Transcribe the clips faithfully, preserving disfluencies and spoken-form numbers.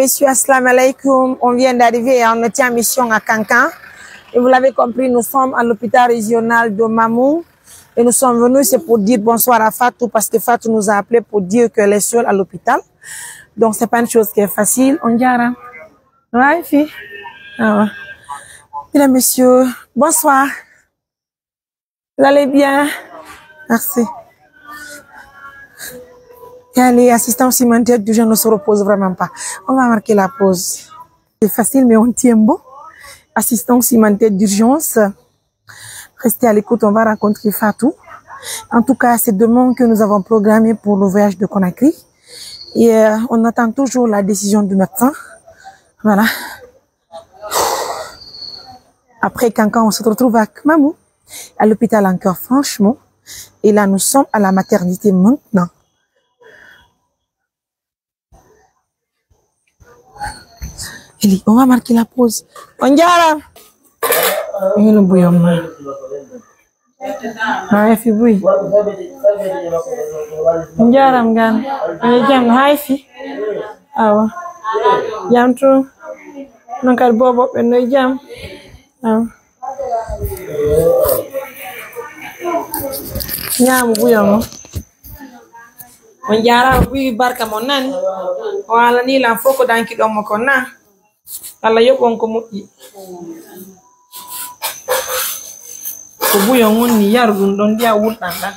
Messieurs, assalamu alaikum. On vient d'arriver et on était en mission à Kankan. Et vous l'avez compris, nous sommes à l'hôpital régional de Mamou. Et nous sommes venus, c'est pour dire bonsoir à Fatou parce que Fatou nous a appelé pour dire qu'elle est seule à l'hôpital. Donc, c'est pas une chose qui est facile. On dirait. Ouais, fille. Ah ouais. Mesdames, messieurs, bonsoir. Vous allez bien? Merci. Et allez, assistance humanitaire d'urgence ne se repose vraiment pas. On va marquer la pause. C'est facile, mais on tient bon. Assistance humanitaire d'urgence. Restez à l'écoute, on va rencontrer Fatou. En tout cas, c'est demain que nous avons programmé pour le voyage de Conakry. Et euh, on attend toujours la décision du médecin. Voilà. Après, quand, quand on se retrouve avec Mamou, à l'hôpital encore, franchement. Et là, nous sommes à la maternité maintenant. Eli, on va marquer la pause. On dirait. Hino buyon ma. Ha efi buy. Jaram gan. Ay jam ha efi. Awa. Jam tu. Non kadi bobo ɓe no jam. Awa. Ñaamu buyon o. On jaaraama buy barka mon nani. O alani lan fof ko danki ɗon mo kon na. Allah yoɓon ko moƴƴi. Ko buyon woni ni yaru ɗum ɗon ndiyam wulɗan ɗan.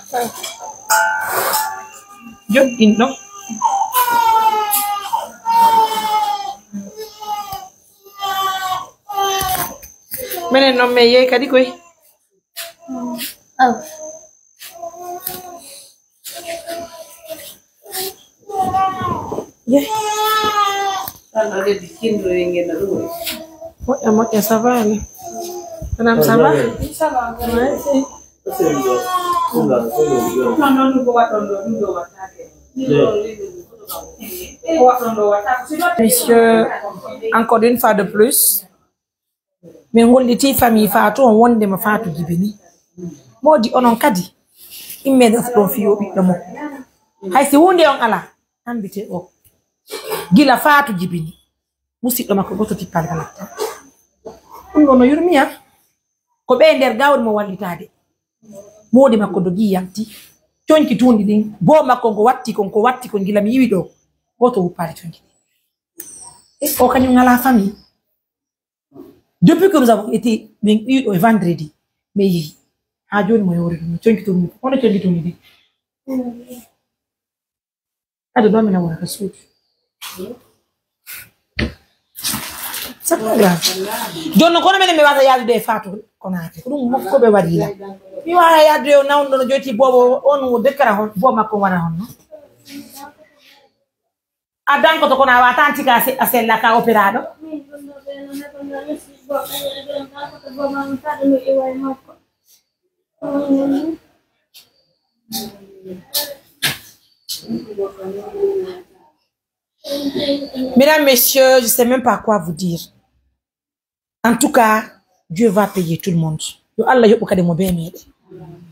Joɗɗin ɗon. Minen noon min yehi kadi koy. Moƴƴa moƴƴa, ça va ni? Madame, ça va? Monsieur, encore une fois de plus, min holliti famille Fatou on wondema Fatou jibini. Moodi onon kadi imme ɗo ɗon fiyo ɓiɗɗo mo. Hay si hunde on ala, ambite o. Gila Fatou jibini. Musiɗɗo makko goto tippal kala. Ɗum ɗo no yurmiya. Ko ɓe nder gawri mo wallitaade. Moodi makko dogi yalti. Conki tuundi ɗin. Bo makko ngo watti kon, ko watti kon gila mi yiwi ɗo. Goto wuppaade conki ɗin. E o kañum ngala famille. Depuis que nous avons été, min ɗiɗo e vendredi, min yehi. Ha joni mo yori ɗum, conki tun, hono conki tun ni. Ado ɗo min wona ka suudu. C'est pas grave. Jonno kono menen mi wata yaadude e Fatou Konaté. Ko ɗum ko ɓe waɗi la. Mi wata yaadude o nawɗo no joti bobo on o dekkara hon, bo makko wara hon, no? A dankoto kono a wata anti ka se-, a sella ka opéraɗo. Mesdames, messieurs, je sais même pas quoi vous dire. En tout cas, Dieu va payer tout le monde. Yo Allah yoɓu kadi mo be meɗen.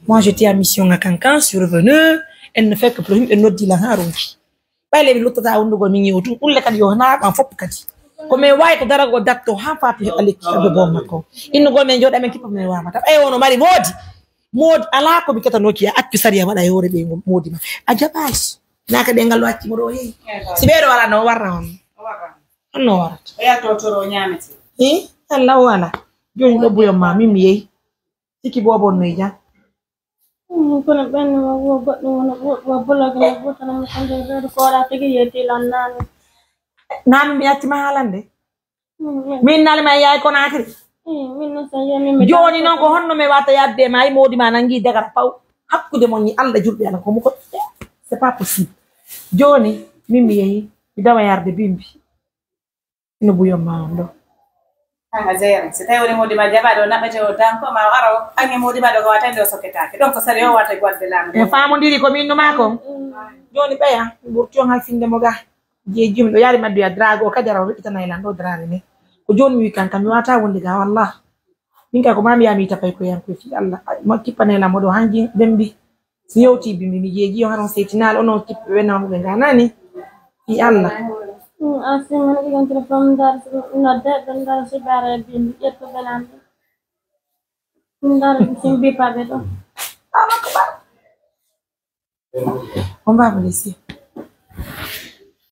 Moi, j'étais en mission à Kankan, je suis revenue. Elle ne fait que pleurer, elle noddi lan ha ronki. Ɓay le mi luttata wondugol min yewu tun, ɗum le kadi yo naaɓan fof kadi. Ko min wawi ko daragol datto ha Fatou heɓa lekki ka jogo makko. Innugol min jooɗa min kippa min wawata. Ɓay wono mari moodi. Moodi ala ko mi ketanoki a accu sariya waɗa e hoore ɓe moodi ma. A jaɓaaki. Naka ɗe ngal wacci mo ɗo heyi. Si ɓeɗo wala no warra on. Honno warata? O yalto toro o ñaamete. Eh, Allah o ala. Joni ɗo buyon ma, min mi yehi. Siki bobo no e jam. Mm, kono ɓen no wo goɗɗo wona wo, wo blog no wotana mo kande reedu ko wala tigi yeti lan nani. Nani mi yatti ma halande. Mm, mm. Min nali ma yaay Konakry. Mm, min no sa yemi mi. Joni non ko honno mi wata yadde ma ay modi ma nangi dagara paw. Hakkude mon ni Allah julɓe ala ko mo ko. C'est pas possible. Joni min mi yehi mi dawa yarde bimbi. No buyon ma on ɗo. An a jeyan. Si tawi woni moodi ma jaɓaɗo naɓete o danko ma o ara o. An e moodi ma ɗo ko wata nde o sokketaake. Donc ko sari o wata e gwadde laamu. E famondiri ko min no ma ko. Joni ɓeya. Ɓurti on halfinde mo ga. Je jimi ɗo yari maddu ya drago o kadi ara o weɓɓitana e lan ɗo drare ni. Ko joni mi wi kan kam mi wata wonde ga wallah. Min ka ko mami ya mi tapay ko yan ko fi Allah. Mo kippane lan mo ɗo hanji bembi. Si yewti bimbi mi jeeji yo haron seytinaal onon kippe ɓe nawɓe ɓe ganani. Fi Allah. Asima ne ɗigan téléphone ndar nodde ɓe ndar si bare bindi ƴetto ɓe lamɓe ndar sin bipaɓe ɗo. On va me laisser.